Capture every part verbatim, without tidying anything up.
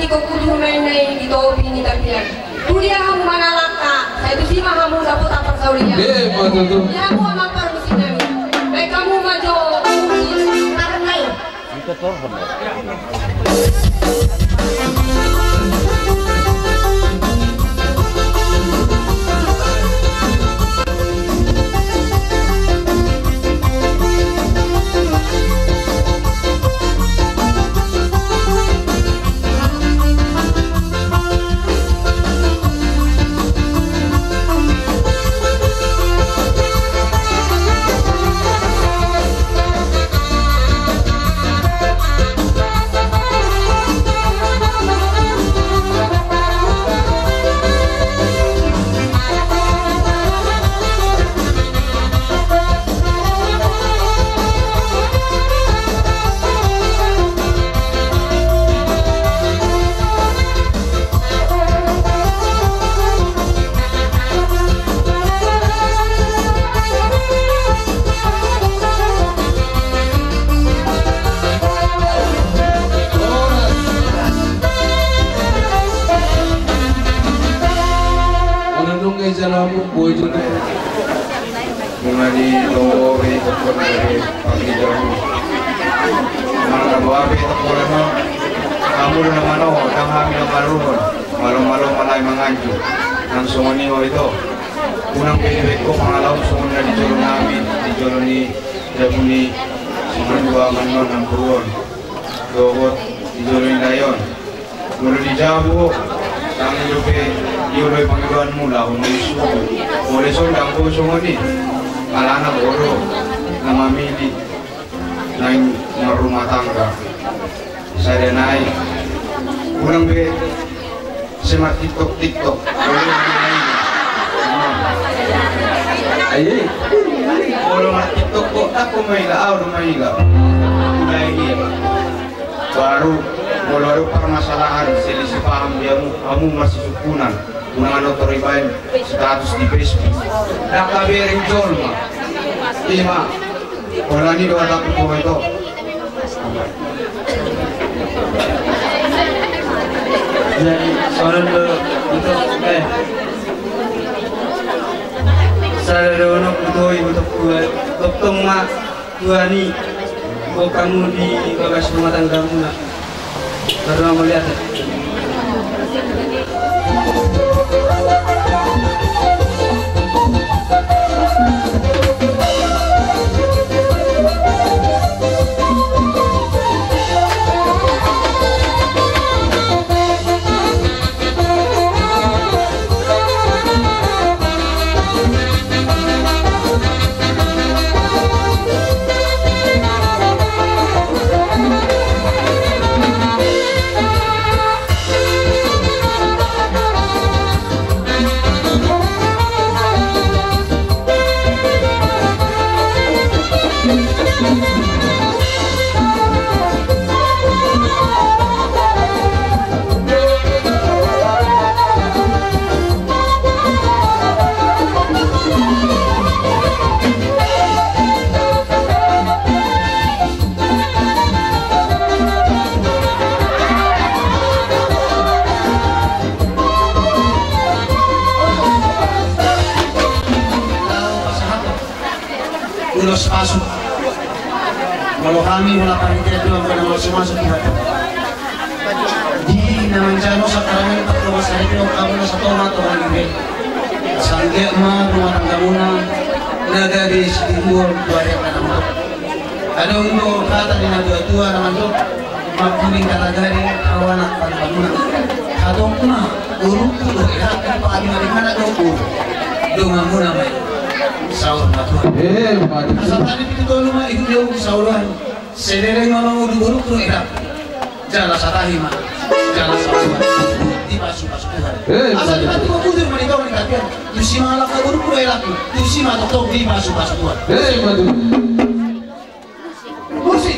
Kudu main nai di topi ni tapian. Tudia hamu mangalangka, sai tusi ma hamu dapotan parsaulian. Emma tutu. Di hamu amang parmusik nami. Baen hamu ma jo. Tarnai. Muna di tore tokon dari pagi jamu. Mangga boape tokon no. Kamu na mano, dang hami na maruhon. Malo-malo malai manganju. Nang songon i ho ito. Unang pe dibaen ho pangalaho songon na di jolo nami, di jolo ni jabu ni songon dua manon nang puruon. Dohot di jolo ni lae on. Molo di jabu ho, tangi dope, di olo i pangidoanmu laho molo sude. Molo songon dang ho songon i. Alana bodo na mamili naeng marrumah tangga. Sada nai. Unang be. Sai martiktok-tiktok. Ai, ai. Molo martiktok ho, dang ho maila, ahu do maila. Mulai dia. Baru, molo adong permasalahan, selisih paham di hamu, hamu masisungkunan. Unang annon torus dibaen status di Facebook. Dang habereng jolma. Ima. Holan i do hatangku tu ho ito. Jadi, songon do, untuk, eh. Sada do unokku tu ho, untuk dua, tongtong ma, Tuhan i, boan hamu di bagas rumah tanggamuna. Baru melihat. Ulos pasu. Molo hami molo panitia tu angka na masu-masu tu hata. Di na manjalo sakramen parlobo saripe on hamu na satonga-tonga ni be. Sanggeak ma rumah tanggamuna na gabe sitimbuon tu ari angka na molo. Adong do hata ni na tua-tua na mandok. Mangkuling kalagari awana pangkabuna. Hatop ma, borungku do erakku, paima di mana do boru. Donganmuna ma i. Saur matua. Eh, mati. Asa tadi pitu tolu ma ihu jauh sauran. Sedereng ma mangolu borungku do erakku. Jala satahi ma. Jala sauran. Dipasu-pasu Tuhan. Eh, mati. Asa di mati kau kudur ma di tongtong ni tapian. Tusi ma alak borungku do erakku. Tusi ma tongtong dipasu-pasu Tuhan. Eh, mati. Musik.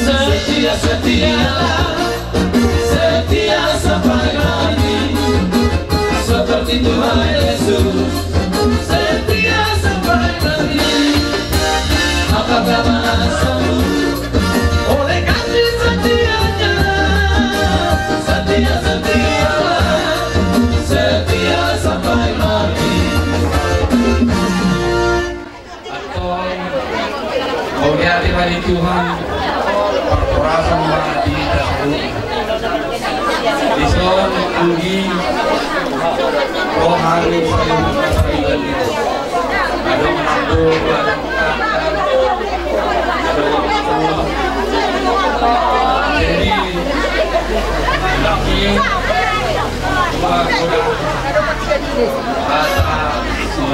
Setia, setia, setia sampai mati, seperti Tuhan Yesus. Setia sampai mati. Apakah bahasamu? Oleh kasih setianya. Setia, setia, setia sampai mati. Antong, mauliate ma di Tuhan, parhorasan ma di hita saluhutna. Dison anggi, roha ni saluhutna sariban ni. Adong nando, adong kakak, adong nando. Jadi, laki, dua, dua. Kata, si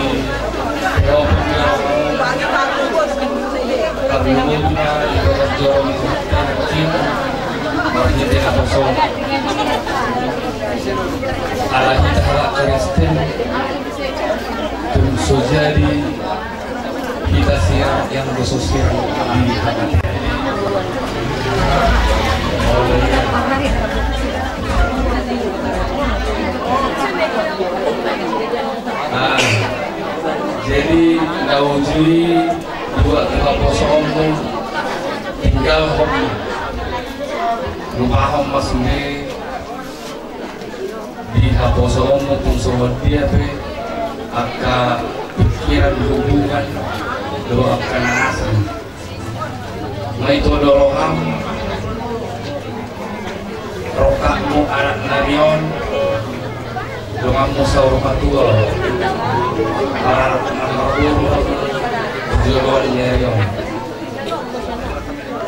Alai hita halak Kristen, tung so jadi hita sirang yang dosa sirang di hati. Nah, jadi na uju i dua tu haposoonmu, tinggalhon ma. Lupahon ma sude di haposoonmu tung songon dia pe angka pikiran, hubungan dohot angka na asing. Nga ito do roham, rongkapmu anak nari on, donganmu saur matua, anak na marboru, joloan ni ari on.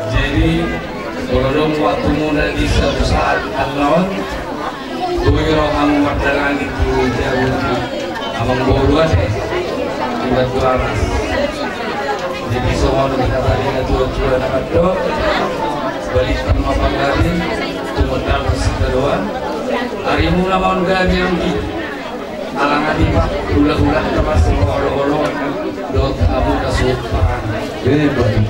Jadi, molo adong waktumuna di satu saat annon, boi roham mardalan tu jabu ni amang boru ate, di Batu Alas. Jadi songon hata ni natua-tua na mandok, balikan ma panggabean, tumundalhon sitadoan. Arimuna ma on gabe anggi. Alana dipa hula-hula na masipaolo-olo dohot hamu na suhut parana. Eh, baik.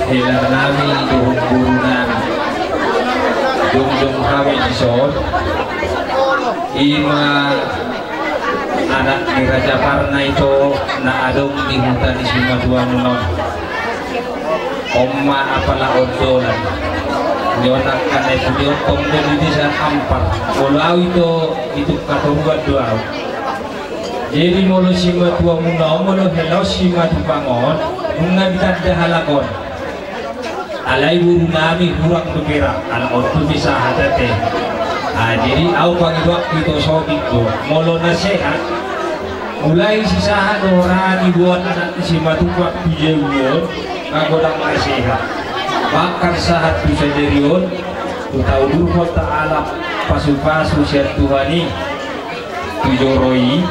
Helanami dohot borunami. Jongjong hami dison. Ima anak ni Raja Parna ito na adong di huta ni simatuamuna on. On ma apala ondolan. Ni on angka na i pudi on tong do di desa Ampar. Molo au ito, itu katoruan do au. Jadi molo simatuamuna on, molo hela on Simatupang on, nunga ditanda halak on. Alai borunami hurang dope ra, ala on dope sahat ate. Ah, jadi au pangidoanku ito, sobing do. Molo na sehat, mulai sisahat do hora ni buat anak ni Simatupang tu jabu on, na godang na sehat. Bahkan sahat tu sadari on, hutaudurhon ta ala pasupasu sian Tuhan i. Tu joro i,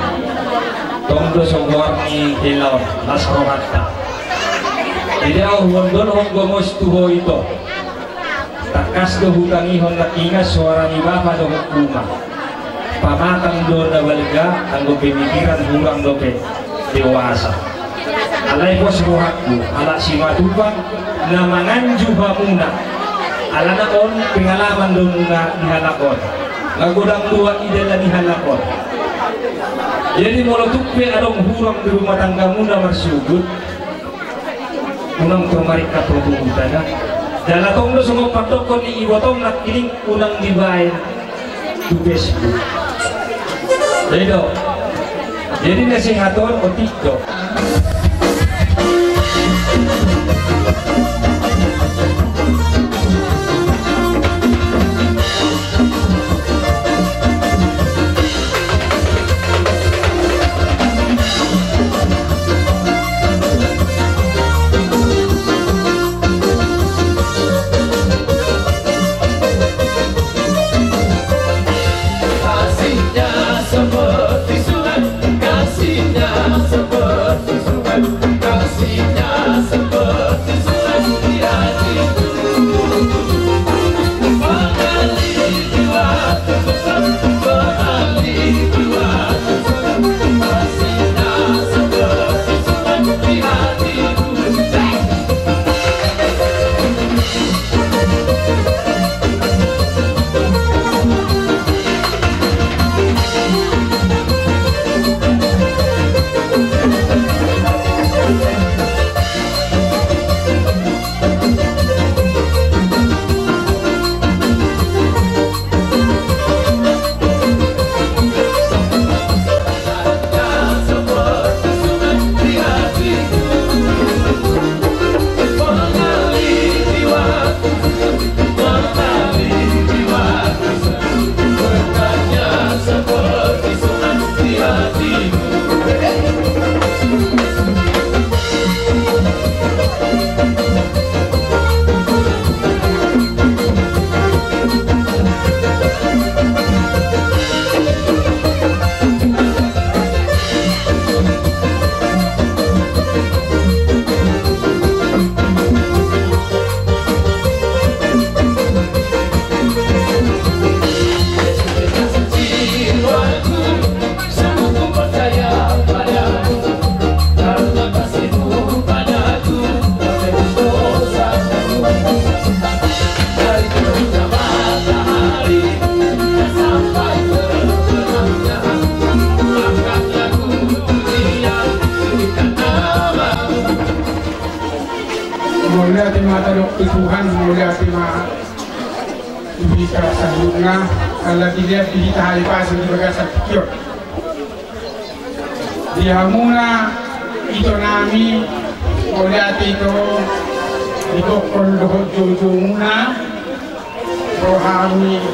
tong do so goar ni hela on, las rohanta. Jadi au huondolhon gomos tu ho ito. Tangkas do hutangihon nangkiningan soara ni bapa dohot uma. Pamatang do na balga, anggo pemikiran hurang dope dewasa. Alai pos rohangku, halak Simatupang na manganju hamuna. Alana on pengalaman do muna di halak on. Nga godang do ida ni halak on. Jadi molo tung pe adong hurang di rumah tanggamuna marsugut, unang tor maringkat ho tu huta da. Jala tong do songon pandokkon ni ibotong nangkining, unang dibaen tu Facebook. Jadi do. Jadi na sehat on otik do. Mauliate ma tadok tu Tuhan, mauliate ma tu hita saluhutna, ala dilehon di hita hahipason di bagasan tingki on. Di hamuna ito nami, mauliate ito, didokkon dohot joujoumuna, rohami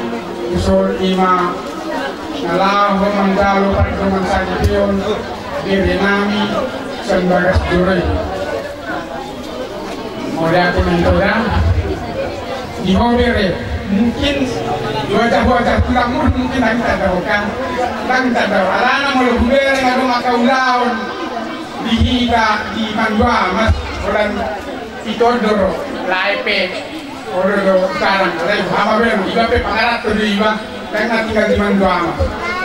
tuson ima na laho manjalo pardongan saripeon bere nami sian bagas joro i. Mauliate ma ito da. Di ho bere, mungkin wajah-wajah tulangmu mungkin ndang tadao kan, ndang tadao. Alana molo hubere adong angka ulaon di hita di Manduamas, holan ito do ro, lae pe olo do sekarang, lae hama bere, iba pe pangaranto do iba, ndang na tinggal di Manduamas.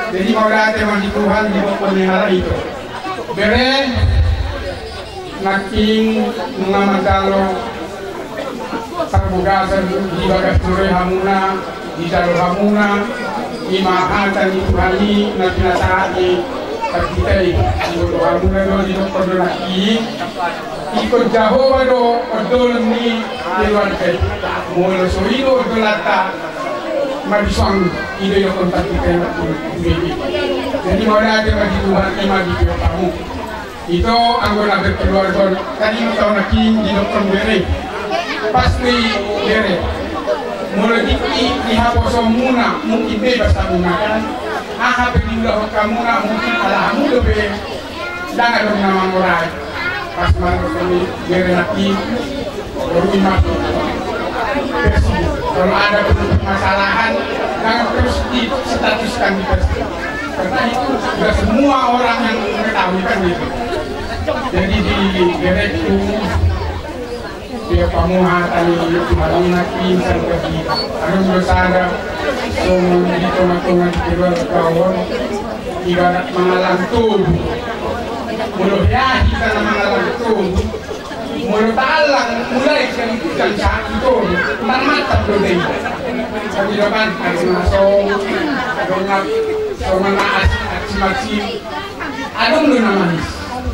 Jadi mauliate ma di Tuhan didokkon ni halak ito. Bere, nangkin nunga manjalo parbogason di bagas joro i hamuna, dijalo hamuna ima hata ni Tuhan i na pinasahat ni Parhitei. Dijalo hamuna do, didokkon do nangkin, ingkon Jahowa do ondolon ni keluarga i. Molo so i do ondolanta, mabisong i do idokkon Parhitei. Jadi mauliate ma di Tuhan, ima di keluargamu. Ito anggo na berkeluarga on, tadi ma taon nangkin didokkon bere. Pasti bere. Molo tingki di haposoonmuna mungkin bebas hamuna kan. Aha pe diulahon hamuna mungkin ala hamu dope ndang adong na mangurai. Pas mandokkon i bere nangkin, baru ima versi. Kalau ada permasalahan, jangan terus distatuskan di versi. Karena itu sudah semua orang yang mengetahui kan gitu. Jadi di bereku, dia pamuha tadi malam nangkin sampai di anu bersada, songon di tengah-tengah di keluarga on, ibarat mangalang tobu. Molo hea hita na mangalang tobu, molo taallang mulai sian ujung sahat tu toru, ntar mantap do dei. Tapi do kan, adong na song, adong na, songon na asi, asi masi, adong do na manis.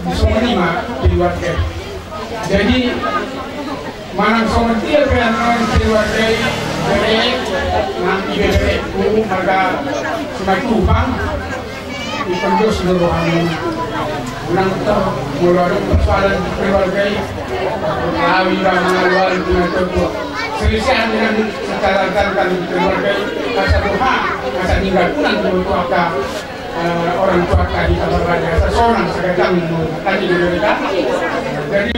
Songon i ma keluarga i. Jadi manang songon dia pe annon keluarga i, bere, nang ibebereku marga Simatupang. Ipandos do rohamu. Unang tor molo adong persoalan di keluarga i, au iba mangalualu dengan ketua. Selesaian dengan secara jantan di keluarga i. Asa doha, asa ninggal unang ketua ka, eh, orang tua tadi kabar raja. Asa sonang sagadang tadi di mereka. Jadi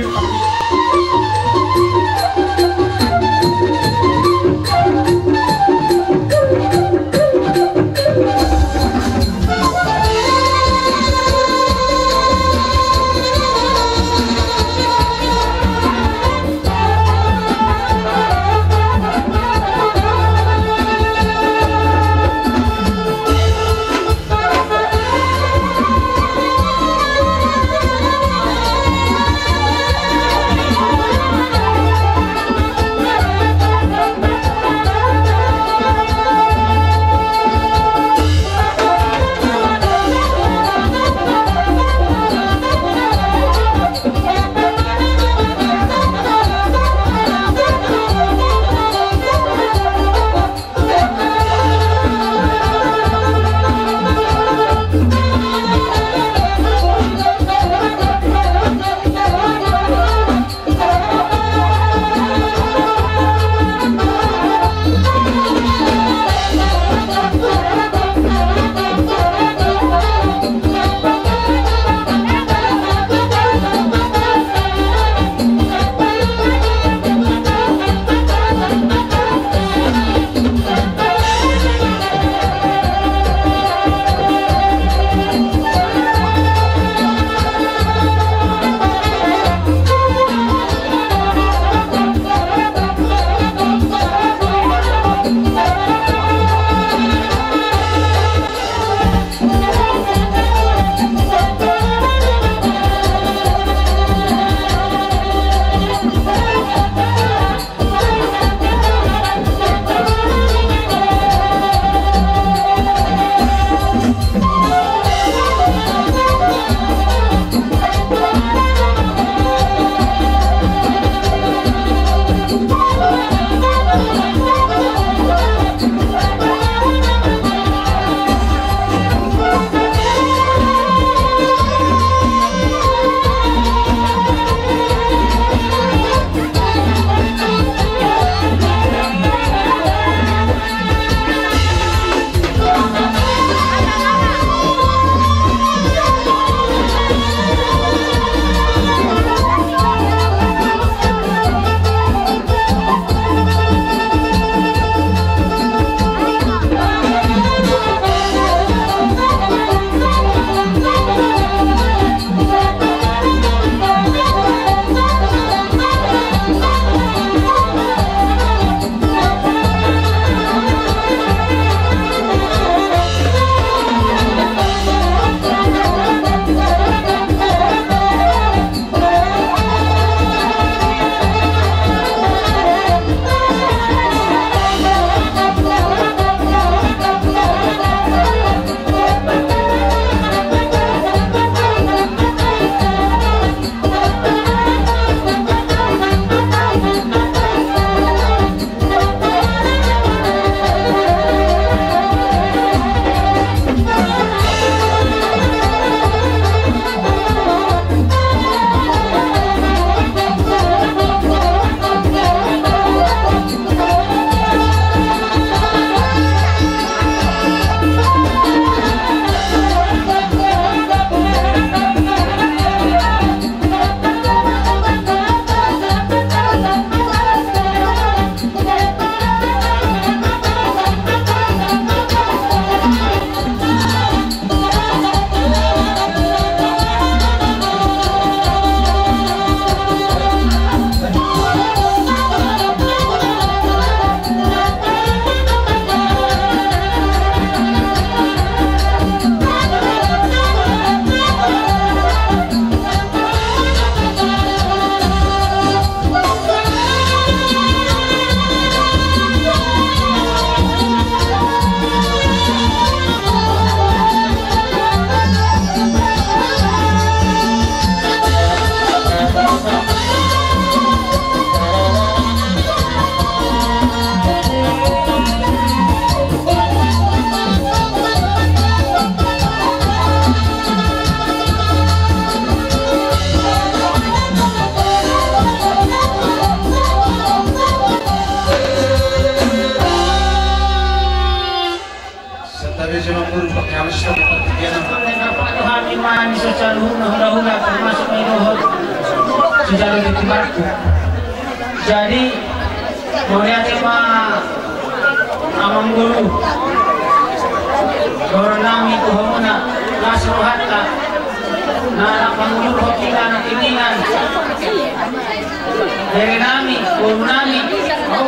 Jadi, mauliate ma amang guru. Dohonon nami tu hamuna, las rohanta. Na, na pangulur ho hita na tingingan. Bere nami, boru nami, au.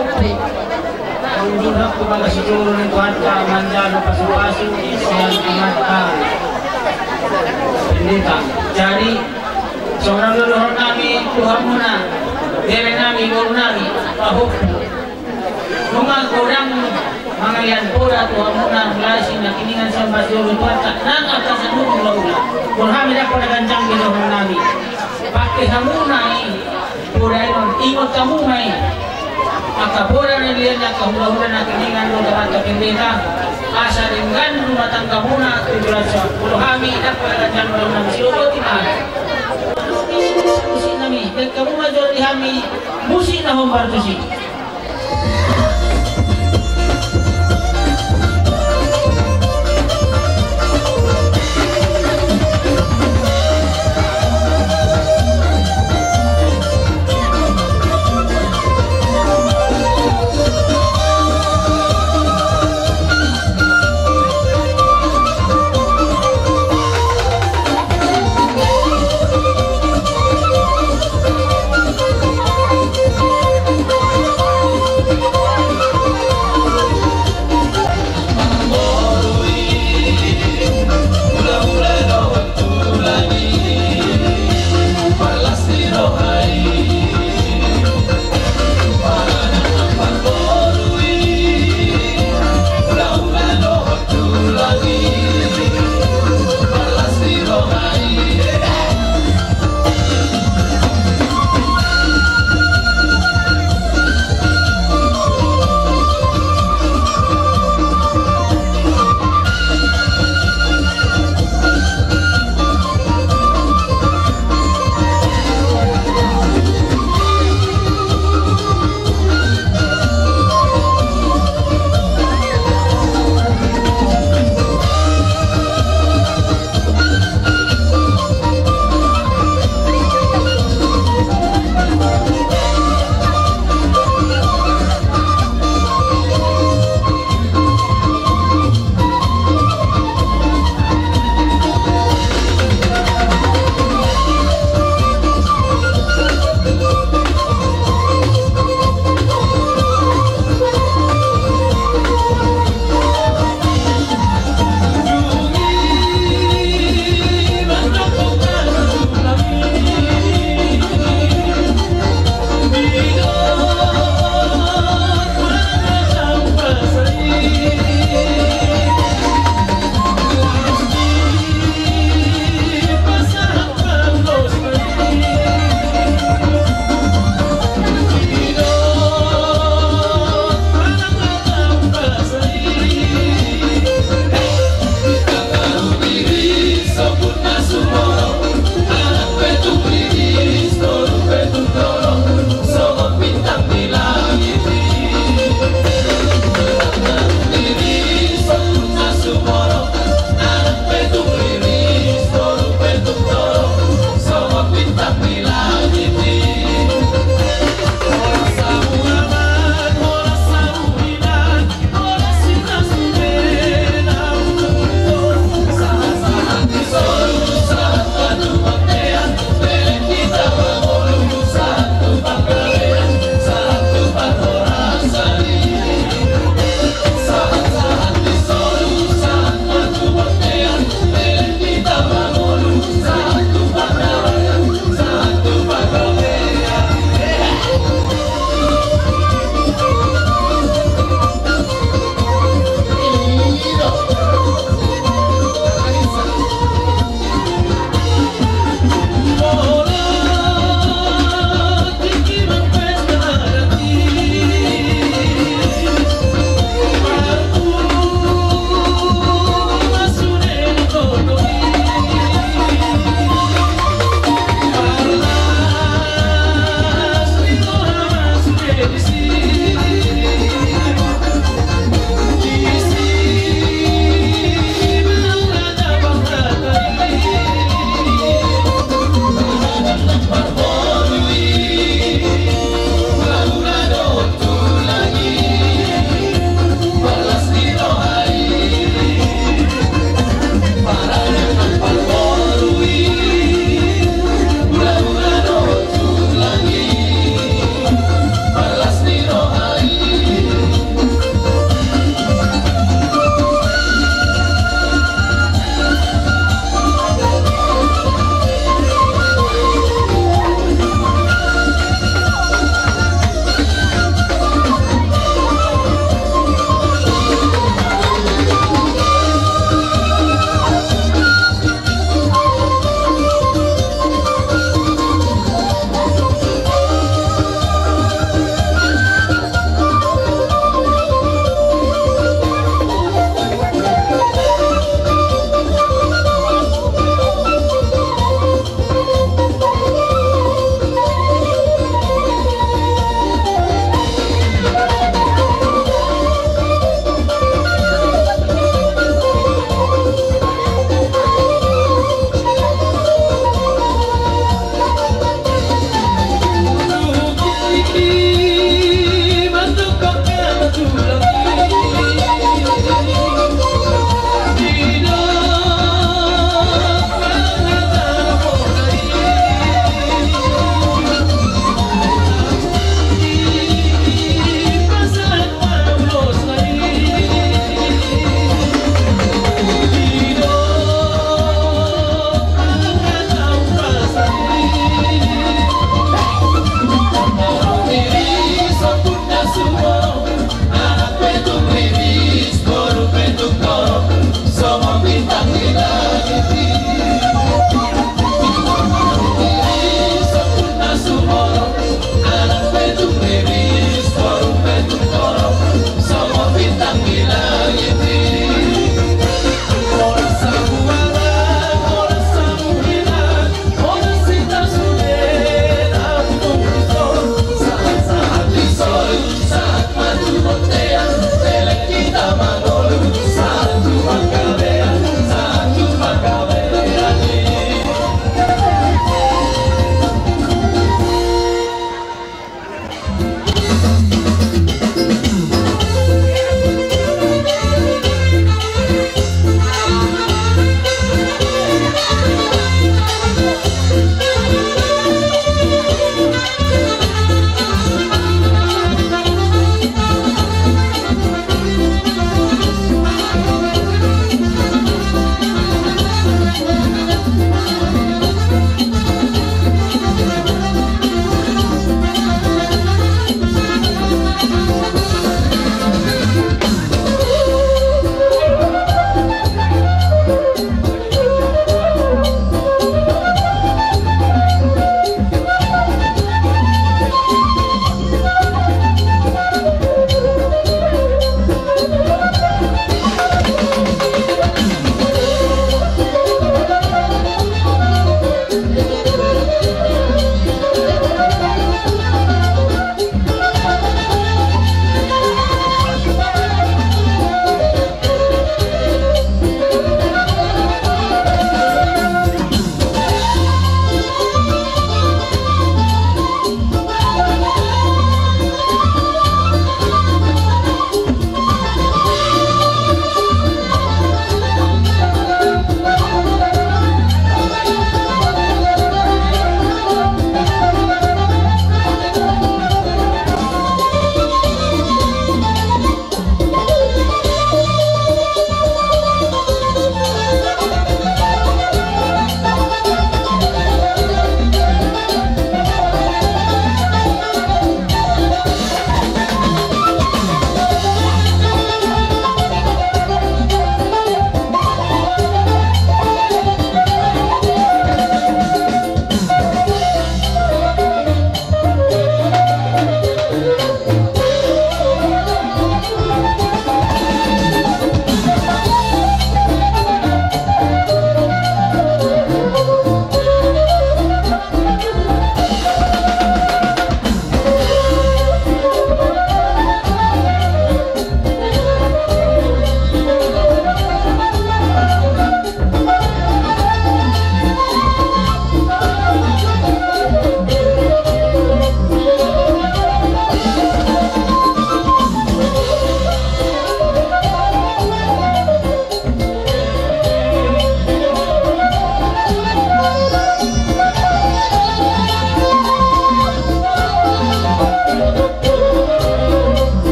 Pangulur ho tu bagas joro ni Tuhanta manjalo pasu-pasu, sian Tuhanta. Pendeta. Jadi, songon na dohonon nami tu hamuna, bere nami, boru nami, pahompu. Nunga godang mangalian poda tu hamuna, mulai sian na tingingan sampe jolo tu angka nang angka saluhut hula-hula. Boru hami dapot na ganjang di dohonon nami. Pake hamuna i, poda i on, ingot hamu ma i. Angka poda na nilehon ni angka hula-hula na tingingan dohot angka pendeta. Asa denggan rumah tanggamuna tu joloan on. Boru hami dapot na ganjang di dohonon nami. Sidok boti ma. Musik nami, denggan hamu ma jolo di hami. Musik na hombar tusi.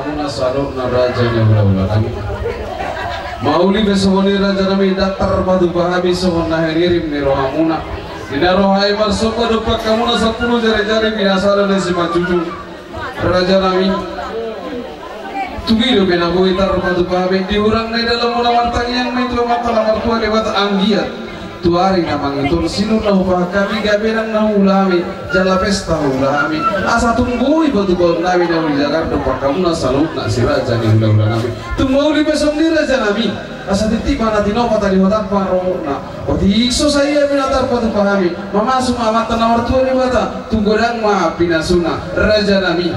Muna saluhutna raja ni hulahula nami. Mauli pe songon i raja nami, ndang tarpatupa hami songon na hiririm ni rohamuna. Di na ro hami marsomba dompak hamuna sampulu jarijari, pinasada na simanjujung. Raja nami, tung i dope na boi tarpatupa hami. Di hurang na i dalanmuna martangiang ma i tu Amanta na martua Debata, anggiat tu ari na mangido on sinur na hupahan hami, gabe nang na huula hami, jala pesta huula hami. Asa tung boi patupaon nami na uli jagar dompak hamuna saluhutna si raja ni hulahula nami. Tung mauli pe songon i raja nami. Asa titi ma na tinopa tadi hotang pangaromuna. Otik so sadia pe na tarpatupa hami. Mamasu ma Amanta na martua Debata, tung godang ma pinasuna raja nami.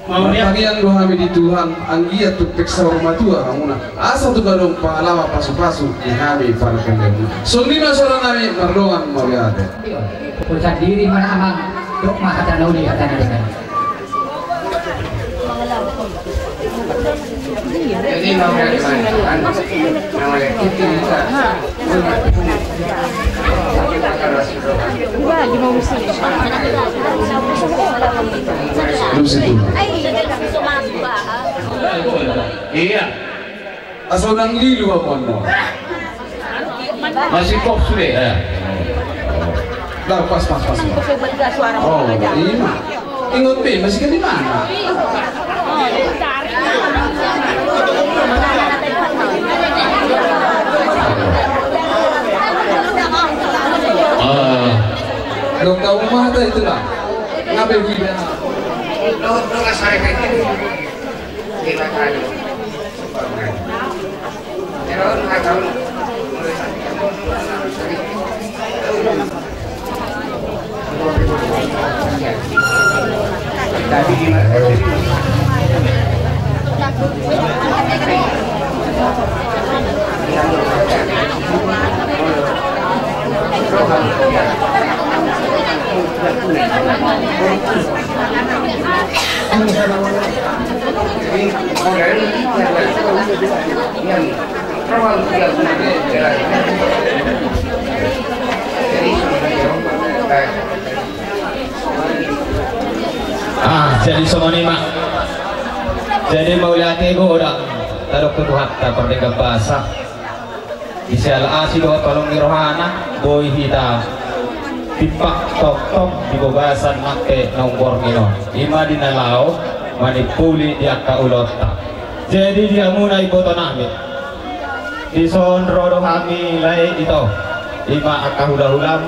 Martangiang do hami di Tuhan, anggiat tung pe saur matua hamuna. Asa tung adong pahala pasupasu di hami parpendemuna. Songon i ma sora nami, mardongan mauliate. Pukul sandiri ma na amang, dok ma hata na uli hata na denggan. Iya. Asal nang lilu apa no? Masih kok sudah ya? Dah, pas, pas, pas. Oh, ima. Ingot be, masih kan di mana? Ah. Lo tahu mata itu lah. Ngapain kita? Ah, jadi songon i ma. Jadi mauliate godang tadok tu Tuhanta pardenggan basa. Di siala asi dohot holong ni rohana, boi hita tipak tongtong di bagasan nang pe naung borngin on. Ima di na laho manimpuli di angka ulaonta. Jadi di hamuna iboto nami, dison ro do hami lae ito, ima angka hulahulam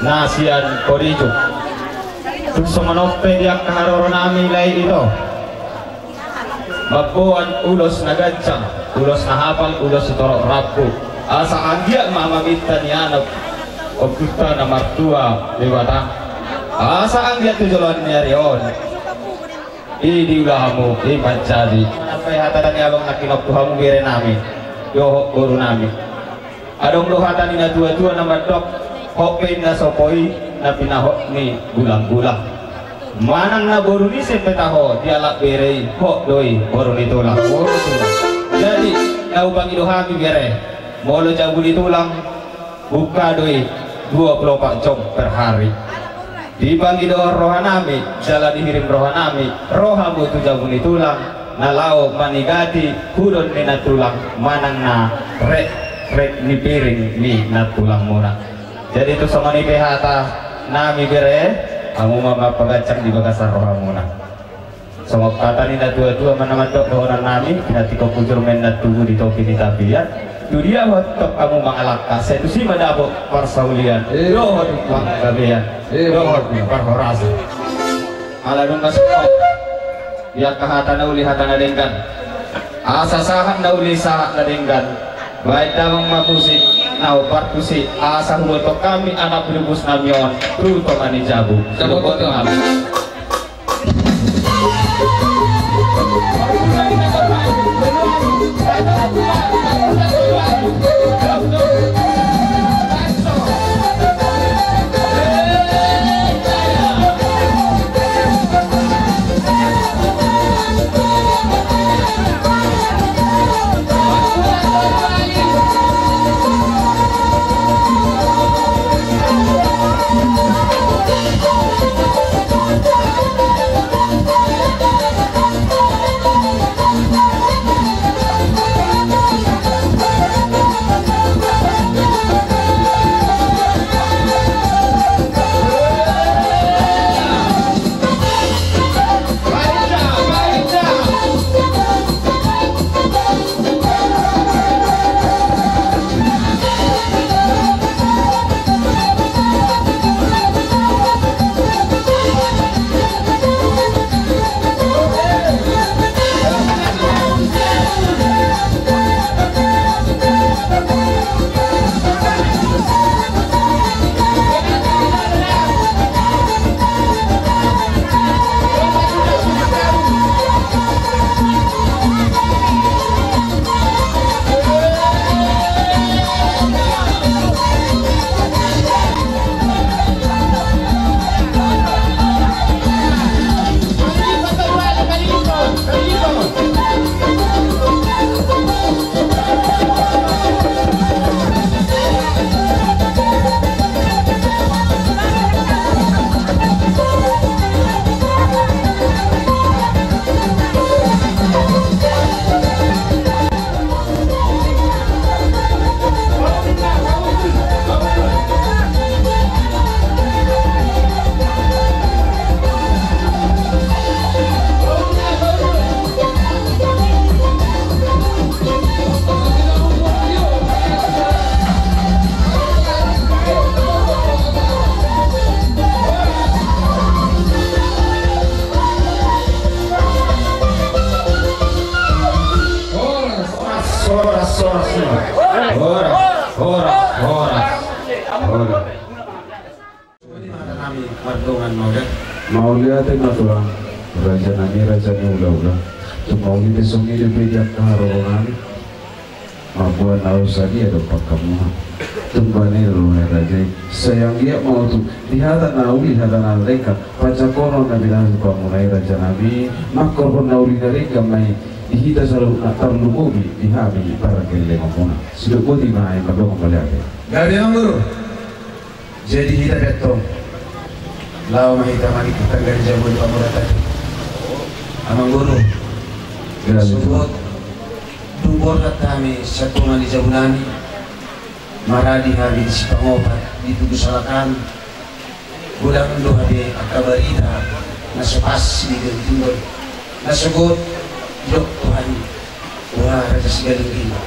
na sian Korijuk. Tung songon on pe di angka haroro nami lae ito, mamboan ulos na ganjang, ulos na hapal, ulos sitorop rambu. Asa anggiat ma maminta ni anak ompunta na martua Debata. Asa anggiat tu joloan ni ari on i diula hamu, i manjadi. Sampe hata ni abang na kinop tu hamu bere nami dohot boru nami. Adong do hata ni natuatua na mandok, hot pe inna sopo i na pinahot ni gulanggulang. Manang na boru ni ise pe taho, dialap bere i, hot do i boru ni tulang. Jadi na hupangido hami bere, molo jabu ni tulang, buka do i dua pulu opat jom per hari. Dipangidohon rohanami jala dihirim rohanami, ro hamu tu jabu ni tulang na laho manigati hudon ni nantulang manang na rekrek ni piring ni nantulangmuna. Jadi tung songon i pe hatanami bere, hamu ma marpagancang di bagasan rohamuna. Songon hata ni natuatua ma na mandok dohononnami, pinantikhon hujur ma inna tubu di topi ni tapian. Tu dia ma tongtong hamu mangalangka, sai tusi ma dapot parsaulian dohot panggabean dohot parhorasan. Ala dung na songon i, di angka hata na uli hata na denggan, asa sahat na uli sahat na denggan. Baen damang ma musik na hombar tusi, asa huboto hami anak bibusnami on tu tonga ni jabu. Jabu. Huboto hami. Horas, horas, horas, horas. Mauliate ma tulang, raja nami, raja ni hulahula. Tung mauliate songon i dope di angka haroro nami. Mamboan na sadia do pangkamuna. Tung bane do raja i. Sai anggiat ma tutu di hata na uli, hata na denggan, panjangkonon na binahen pangkamuna i, raja nami, mangkorhon na uli na denggan ma i di hita saluhutna, tarlumobi di hami pargellengonmuna. Sidok boti ma i, mardongan mauliate. Gabe ma, Guru. Jadi hita pe antong laho ma hita maningkihkan gari jabu ni pamuratan i. Amang Guru, ya, sogot dung borhat hami sian tonga ni jabu nami, maradi hami di Sipangopat, di Tugu Salakan, godang do hape angka barita na so pas di Ginjang Timur, na sogot didok tu hami, wah, Raja Sigaling Rimba,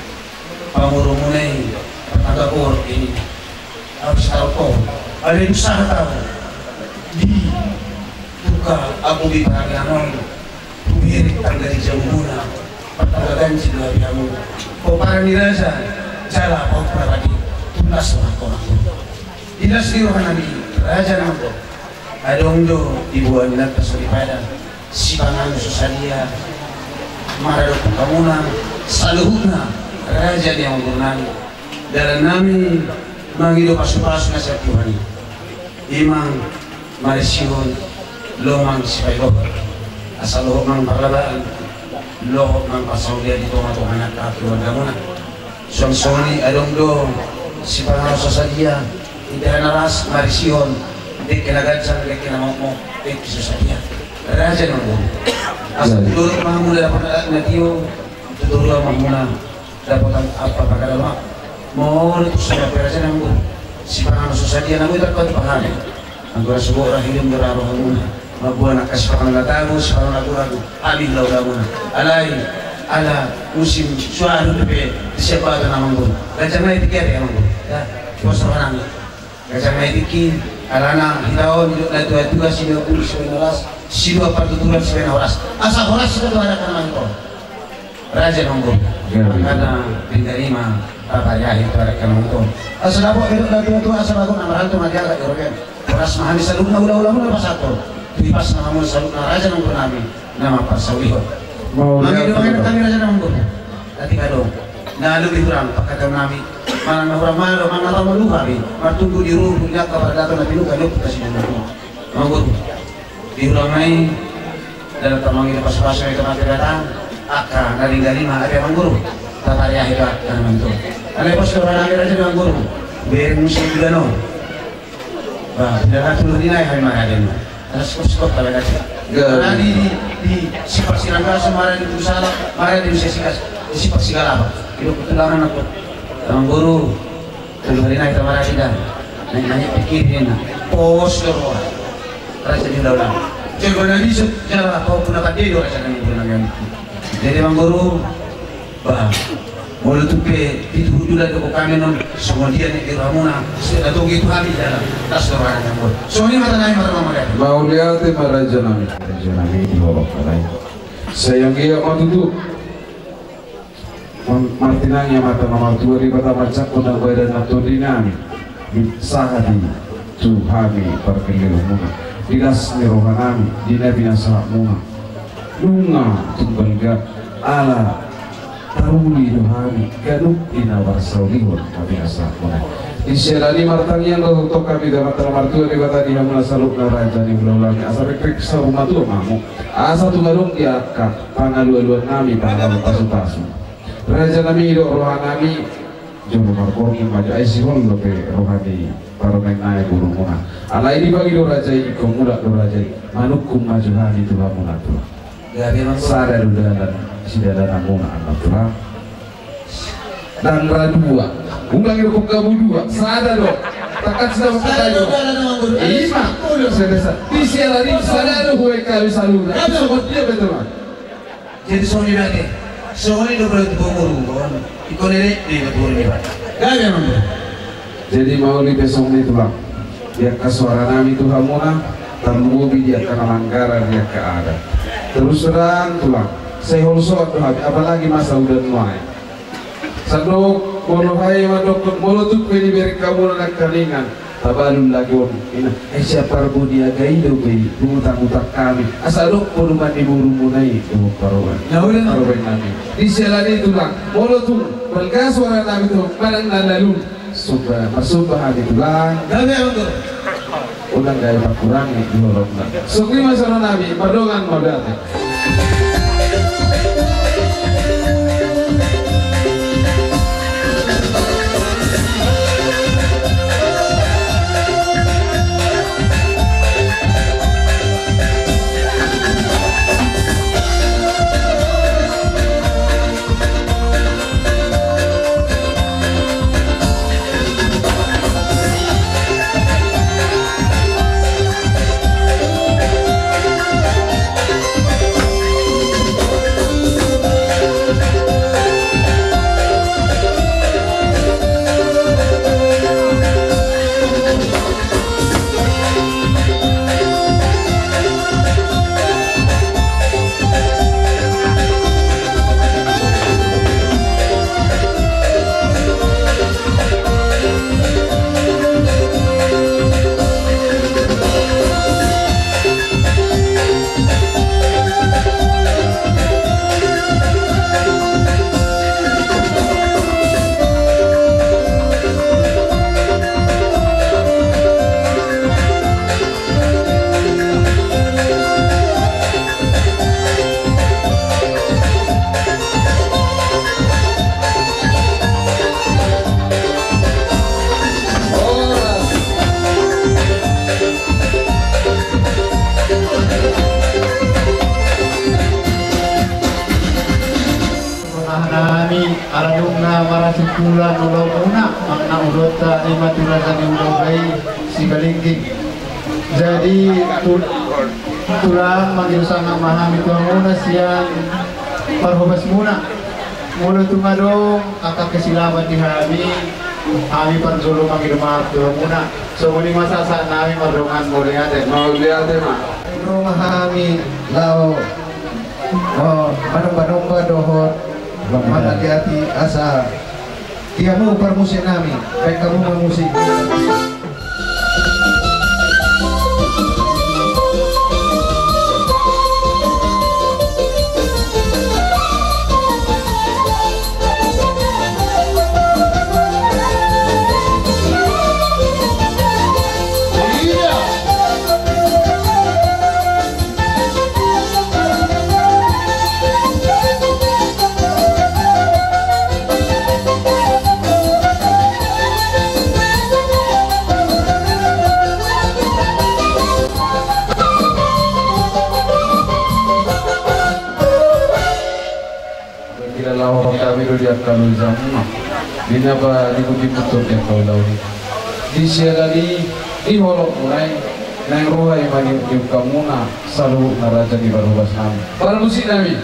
pangurumuna i, partangga borok i. Ahu sitahu ko, alai dung sahat ahu di Tuka Abu Biparange Angon, hubereng tangga di jabumuna, partangga ganjil do hape hamu. Pomparan ni raja jala pahompu na padi, tunas rohangkon. Di las ni roha nami, raja nami, adong do diboan inanta soripada, sipanganon so sadia, maradophon hamuna saluhutna raja ni amangboru nami. Dalan nami mangido pasupasu na sian Tuhan i, ima marisihon lomo sipailohon, asa lohot ma parlabaan, lohot ma parsaulian di tongatonga ni angka keluargamuna. Suang songon i adong do sipanganon so sadia, indahan na las marisihon dengke na ganjang, dengke na mokmok, dengke so sadia. Raja ni amangboru, asa tu dolok ma hamuna dapotan adat na tio, tu toruan ma hamuna dapotan ampa pangkadalma. Molo tu sada pe, raja ni amangboru, sipanganon so sadia, na boi tarpatupa hami. Anggo ra sogot ra hidung, ra rohamuna mamboan angka sipanganon na tabo, sipanganon na gogo, hami hulahulamuna. Alai ala musim suara dope di sian batu, amangboru. Ganjang nai tingki, amangboru. Ya, pos roha nami. Ganjang nai tingki, alana hita on didok natuatua, sidua bulung sibaen horas, sidua partuturan sibaen horas. Asa horas hita tu araka na mangihut on. Raja ni amangboru. Ya, ya. Makana denggan i ma tapariahi tu araka na mangihut on. Asa dapot didok natuatua, asa bagot na marhalto ma di anak di robean. Horas ma hami saluhutna hulahulamuna pasahathon tu hipasna ma hamuna saluhutna, raja ni amangboru nami, na mamparsaulihon. Mangido, mangido hami, raja ni amangboru. Atik adong na lobi hurang pangkataion nami, manang na hurang ma do, manang na tama do hami martumbu di ruhut ni angka paradaton na pinuka ni ompunta Simanjuntak. Amangboru, di hurang nai dalan ta mangido pasupasu nai tu Amanta Debata, angka na denggan i ma hape, amangboru, tapariahi tu araka na mangihut on. Alai pos do roha nami, raja ni amangboru, bereng muse bulan on. Bah, bulan na tolu ni nai hami maradi ma. Alas kos kos, tabe nasi. Maradi di, di Simpang Siranggaso, maradi di Tugu Sala, maradi di Simpang Sigas, di Simpang Sigalapan. Didok tu tulang anak, amangboru, tolu hari nai hita maradi da. Naeng, naeng pikiri ninna. Pos do roha. Raja ni hulahula. Jolma na lisuk jala pahompu na pande do raja ni hulahula. Jadi amangboru, bah, molo tung pe pitu hundulan do hami on, songon dia ni di rohamuna, sai na togihon hami jala las do roha nami, amangboru. Songon i ma hata nami, marhata mauliate. Mauliate ma, raja nami. Raja nami, di horong kalai. Sai anggiat ma tutu Martinangi Amanta na martua Debata manjangkon nang badan nang tondi nami, sahat i tu hami pargellengonmuna, di las ni roha nami di na pinasahatmuna. Nunga tung balga ala tauli do hami ganup di na parsaulihon na pinasahatmuna. Di siala ni i martangiang do tongtong hami tu Amanta na martua Debata di hamuna saluhutna raja ni hulahula nami, asa rikrik saur matua ma hamu. Asa tung adong di angka pangalualuan nami, pangalualuan pasupasu, raja nami, didok roha nami, jolo marborngin ma jo, ai sihol dope roha ni parumaen nai borumuna. Alai dipangido raja i, ingkon mulak do raja i, manungkun ma jo hami tu hamuna, tulang. Sada do dalan sidalananmuna, amang tulang. Ndang ra dua. Ulang i rupuk kamu dua. Sada do. Takan sada. Sada do, sada do, sada do. Ima. Sada, sada. Di siala ni sada do, huai kami saluhutna. Sogot dia betul, Bang. Jadi songon i, berarti songon i do, berarti boru, ingkon i do, di boru ni, Bang. Gabe, amang, Bang. Jadi mauliate songon i, tulang. Di angka suara nami tu hamuna, tarlumobi di angka na manggarar di angka adat. Terus terang, tulang, sai holsoan do hami, apalagi masa udan nuaeng. Tandok, molo hae mandok, molo tung pe dibereng hamuna nangkaningan, tabalun lagi on. Ina, ai sian parbodiaga i dope i, mangutang-utang hami. Asa adong podoman ni borumuna i, dohot paroban. Na uli na. Paroban nami. Di siala ni i tulang, molo tung balga suara nami tu, manang na lalu. Sumba, marsumba hami tulang. Gabe anggo. Unang gabe pakurangi di holongna. Sungkun ma suara nami, pardongan mauliate. Nami ala nunga marasi pula ulaonmuna, manang ulaonta i ma tu raja ni ulaonta i Sibalingging. Jadi tu-, tulang, mangido sangap ma hami tu hamuna sian parhobasmuna. Molo tung adong angka kesilapan di hami, hami parjolo mangido maaf tu hamuna. Songon i ma sahat nami, mardongan mauliate. Mauliate ma. Ro ma hami laho, o, manomba-nomba dohot manaliati asa. Di hamu parmusik nami, baen hamu ma musik. Kira laho hami do di angka loja muna. Di na pa di budi mutur di angka ulaon i. Di siala ni i, di holongmuna i, naeng ro hami ma di, di hamuna saluhutna raja ni parhobas nami. Parmusik nami.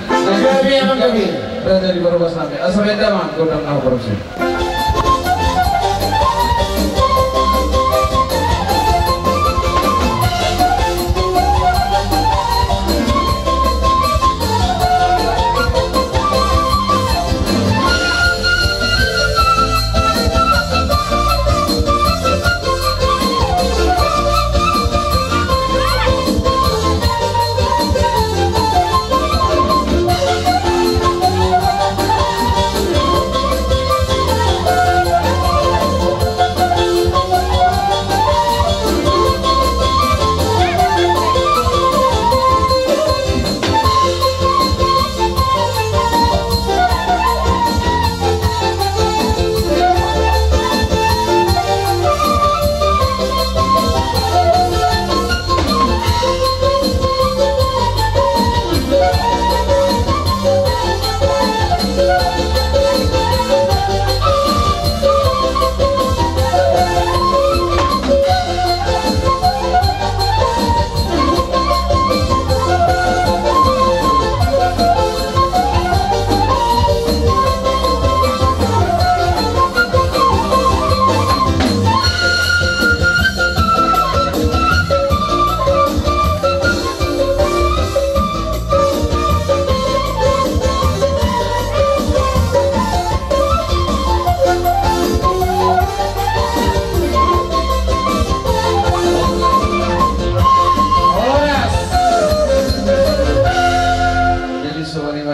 Raja ni parhobas nami. Asa baen damang gondang na huparmusik. Molo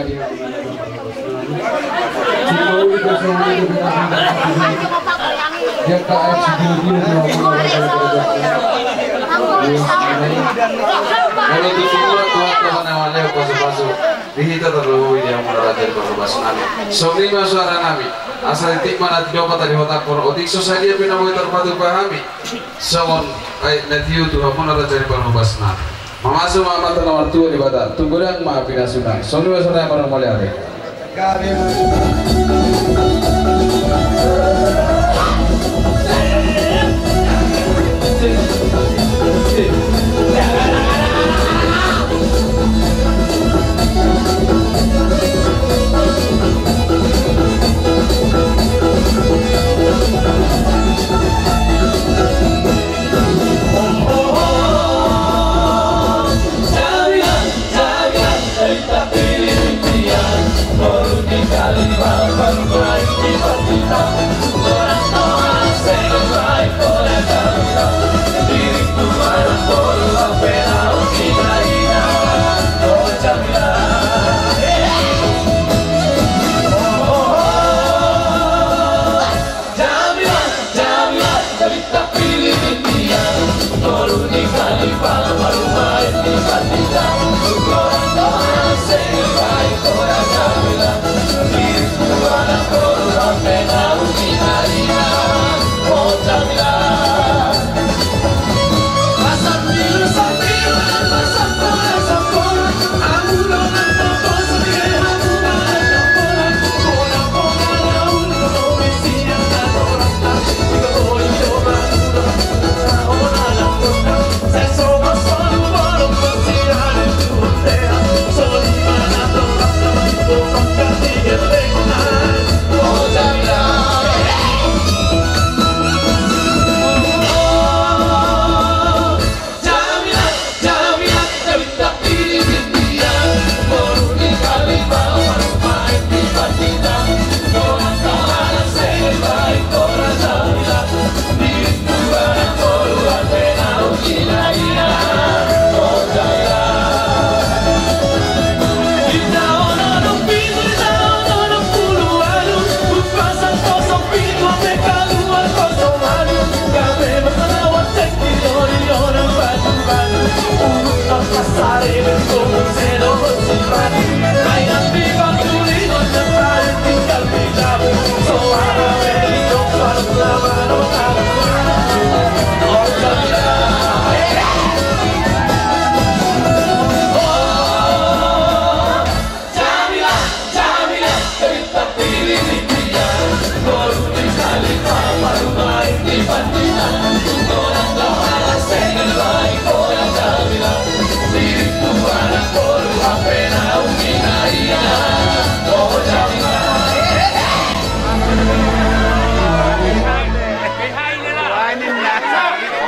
tung muruk Tuhan, Tuhan na mangalean pasu-pasu di hita, tarlumobi di hamuna raja ni parhobas nami. Songon i ma suara nami. Asa titik ma na tinopa tadi hotangkon, otik so sadia pe na boi tarpatupa hami. Songon aek na tio tu hamuna raja ni parhobas nami. Mamasu ma amanta na martua Debata, tung godang ma pinasuna. Songon i ma suara nami, mauliate.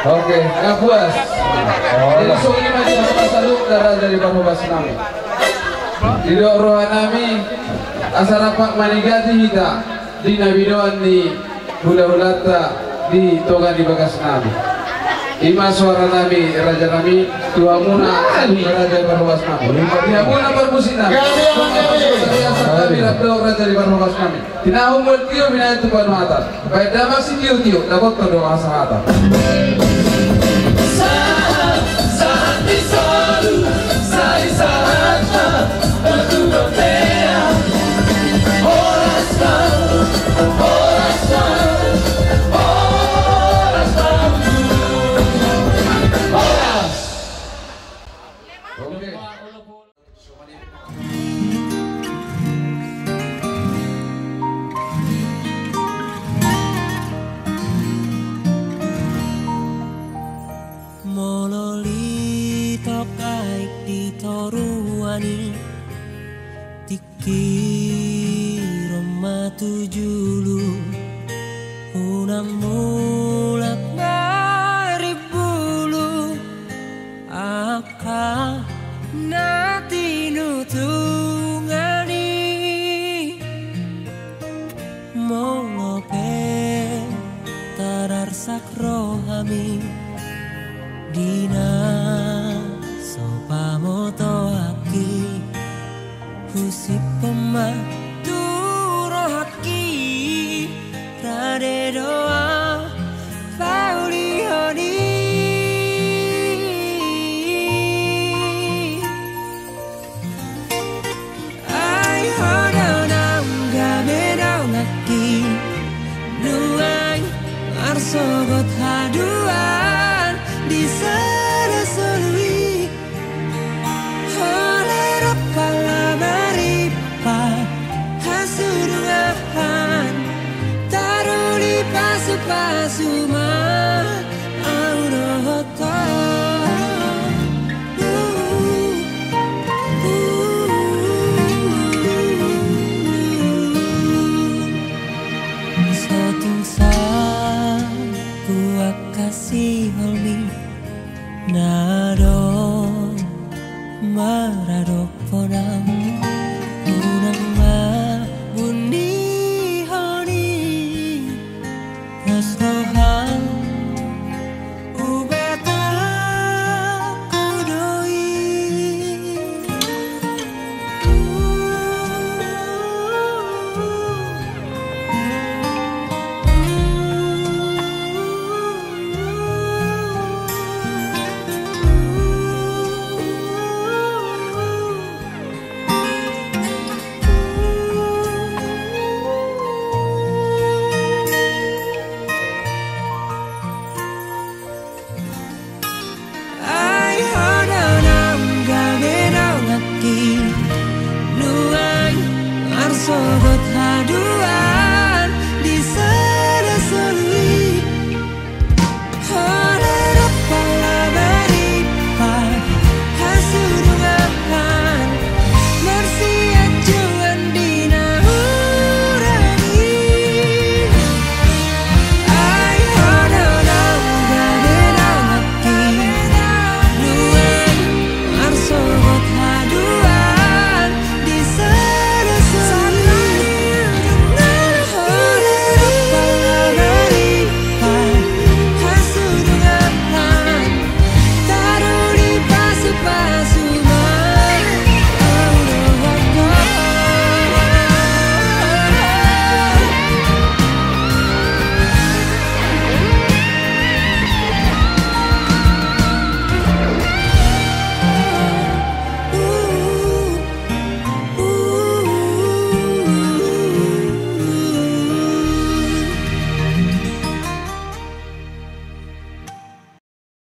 Oke, nggak puas. Jadi songon i ma di hata saluhutna raja ni parhobas nami. Didok roha nami asa rap manigati hita di na binoan ni hulahulanta di tonga ni bagas nami. I ma suara nami raja nami tu hamuna raja ni parhobas nami. Di hamuna parmusik nami. Asa nami rap dohot raja ni parhobas nami. Tinahu mual tio binahen tu panuhatan. Baen damang sitiotio, dapothon do hasahatan. Sahat, sahat ni solu, sai sahat ma tu bontean. Horas ma, horas ma, horas ma. Horas. Oke. Molo litop aek di toruan i, tingki ro ma tu julu, unang mulak marimbulu. Angka na tinutungan i, molo pe tararsak rohami di na so pamotoanki. Husiphon ma tu rohangki, rade do ahu paulihon i. Ai ho do naung gabe donganki, nuaeng marsogot haduan di sada solu i. Holan rap ala maripar hasudungan, taruli pasupasu